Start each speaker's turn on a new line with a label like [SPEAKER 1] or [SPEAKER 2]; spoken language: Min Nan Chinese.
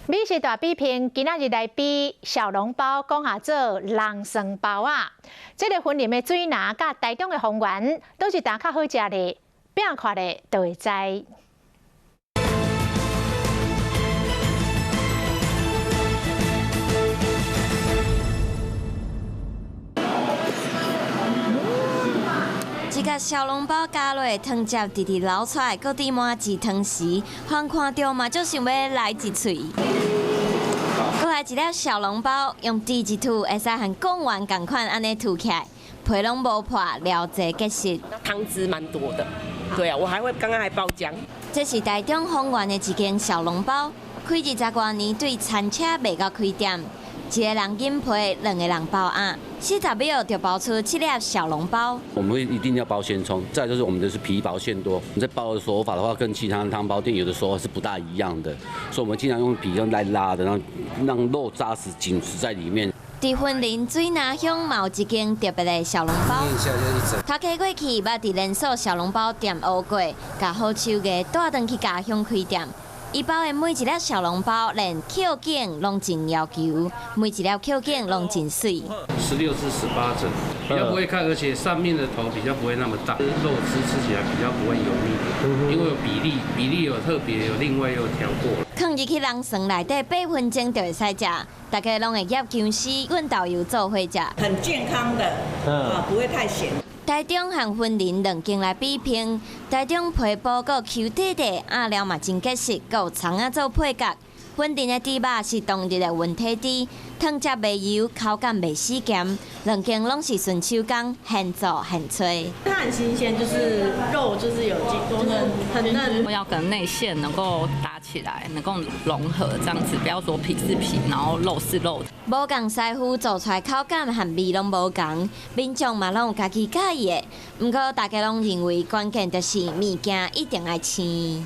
[SPEAKER 1] 美食大比拼，今仔日來比小籠包，講下做人參包仔。這个雲林的水林佮台中的豐原，佗一擔較好食咧？拼看咧就會知。
[SPEAKER 2] 一个小籠包加落湯汁直直流出來，閣滴滿一湯匙，翻看著嘛，足想欲來一喙。閣來一粒小籠包，用豬一吐，會使和貢丸仝款按呢吐起來，皮攏無破，料濟結實。
[SPEAKER 3] 湯汁蠻多的，對啊，我還會剛剛還爆漿。
[SPEAKER 2] 這是台中豐原的一間小籠包，開20多年，對餐車賣到開店。一个人緊皮，兩个人包餡，40秒就包出七粒小籠包。
[SPEAKER 4] 我們會一定要包鮮蔥，再就是我們的是皮薄餡多。你在包的手法的話，跟其他湯包店有的時候是不大一樣的，所以我們經常用皮用來拉的，讓讓肉紮實緊實在裡面。
[SPEAKER 2] 佇雲林水林鄉嘛有一間特別的小籠包，頭家過去捌佇連鎖小籠包店學過，共好手藝帶轉去家鄉開店。伊包的每一粒小籠包，連口徑攏真要求，每一粒口徑攏真媠。
[SPEAKER 5] 16至18整，比較不會看，而且上面的頭比較不會那麼大，肉汁吃起來比較不會油膩，因為有比例，比例有特別有另外有調過。
[SPEAKER 2] 囥入去籠床內底8分鐘就會使食，大家攏會醃薑絲、滾豆油做伙食。
[SPEAKER 6] 很健康的，啊，不會太鹹。
[SPEAKER 2] 台中和雲林兩間來比拼，台中皮薄閣 Q 彈彈，餡料嘛真結實，閣有蔥仔做配角。雲林的豬肉是當日的溫體豬，湯汁袂油，口感袂死鹹，兩間攏是純手工，現做現炊。
[SPEAKER 7] 它很新鮮，就是肉就是有就是很嫩。
[SPEAKER 8] 要跟內餡能夠打起來，能夠融合，這樣子，不要說皮是皮，然後肉是肉。
[SPEAKER 2] 無仝師傅做出來口感和味攏無仝，民眾嘛攏有家己佮意的。毋過大家攏認為關鍵就是物件一定愛鮮。